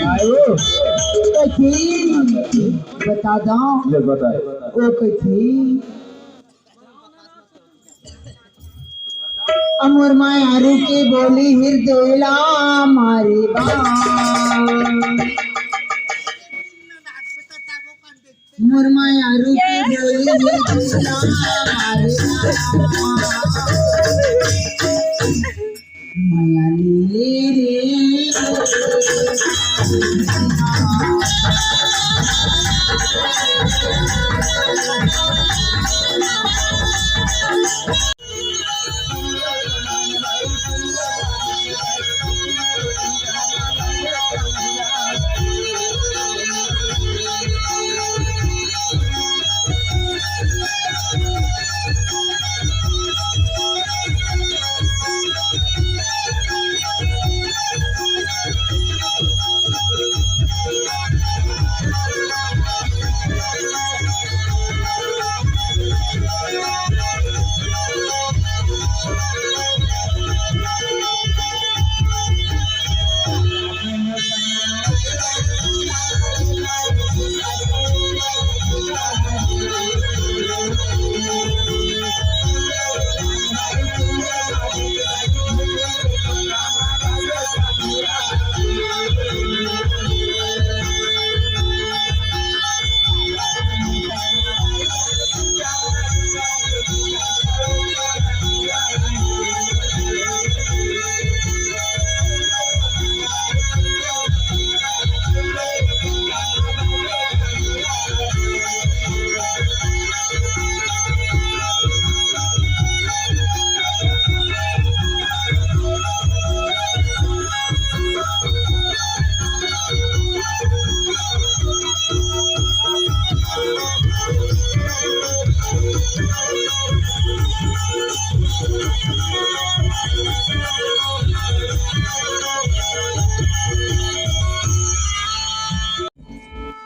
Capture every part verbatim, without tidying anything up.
आयो। बता दो। ले बता। ओ कथी? अमर मायारू के बोली हृदय ला मारे बा। मोर मायारू के बोली हृदय ला मारे बा। माया ले ले रे।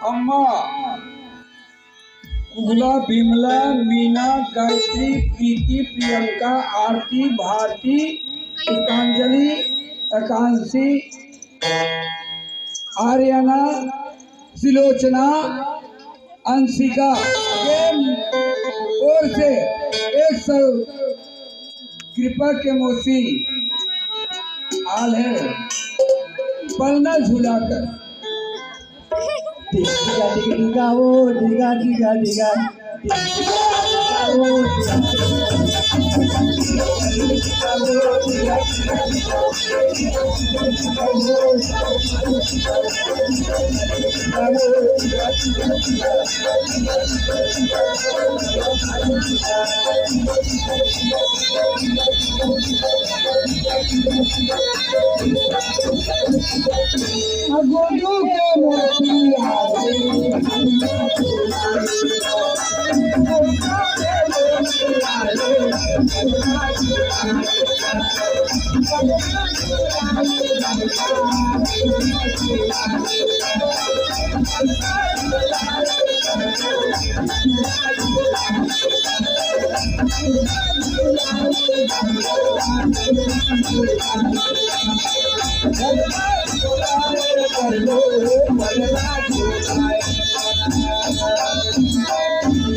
अम्मा, कुगला, बिमला, मीना, गायत्री, प्रीति, प्रियंका, आरती, भारती, गीतांजलि, आकांक्षी, आर्यना, सिलोचना, अंशिका के ओर से एक सौ कृपा के मौसी आल है पलना झुलाकर। डिगा डिगा डिगा ओ, डिगा डिगा डिगा।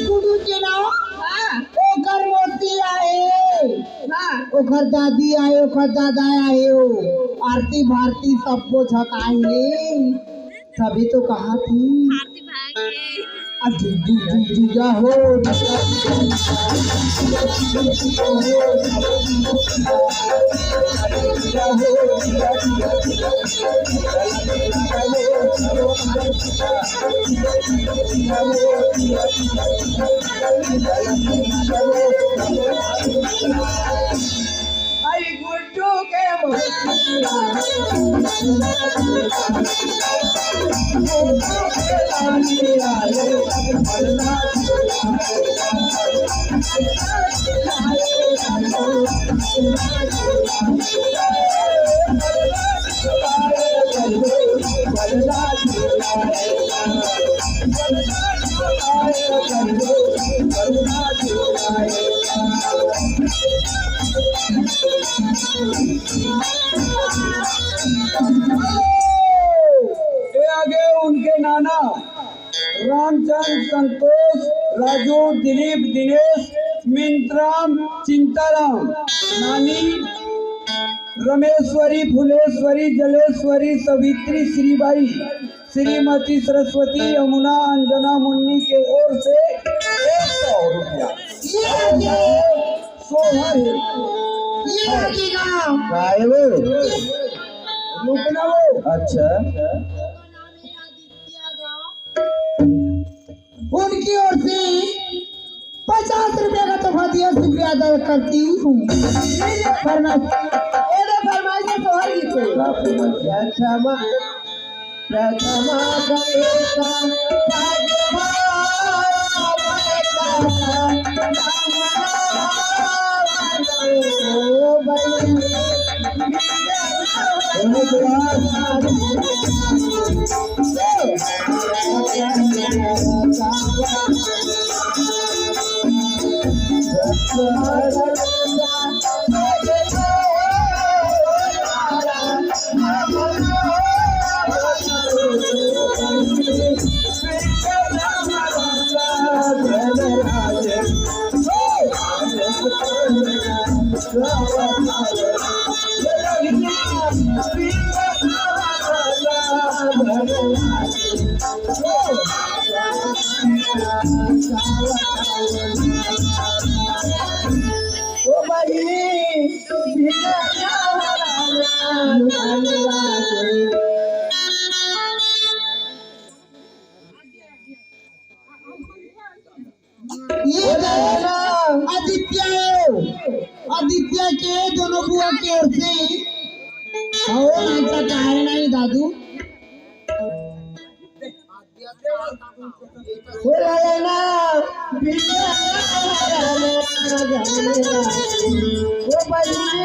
गुरु जी ना, हाँ। ओकर मौसी आए, हाँ। ओकर दादी आए, ओकर दादा आए, ओ आरती भारती सबको झकाए हे। सभी तो कहा थी। आरती भाग गई। आई गुड्डू के ये आगे उनके नाना रामचंद, संतोष, राजू, दिलीप, दिनेश, मिंत्राम, चिंताराम, नानी रमेश्वरी, फुलेश्वरी, जलेश्वरी, सवित्री, श्रीबाई, श्रीमती सरस्वती, यमुना, अंजना, मुन्नी के ओर से एक सौ रुपया। ये, ये। सोहर। ये लड़की का। काय वो? रुकना वो। अच्छा। उनकी ओर से पचास रुपया का तोहफा दिया, शुक्रिया अदा करती हूँ। फरमाइश, ए रे फरमाइश है सोहर जी से। क्या फरमाइश है? अच्छा, मा-, प्रथमा गणेश भाग्यवान ये गाना आदित्य है, आदित्य के दोनों बुआ के ओर से। आओ, ऐसा कारण नहीं दादू। ओ लालना, बिटिया, ओ बहिनी,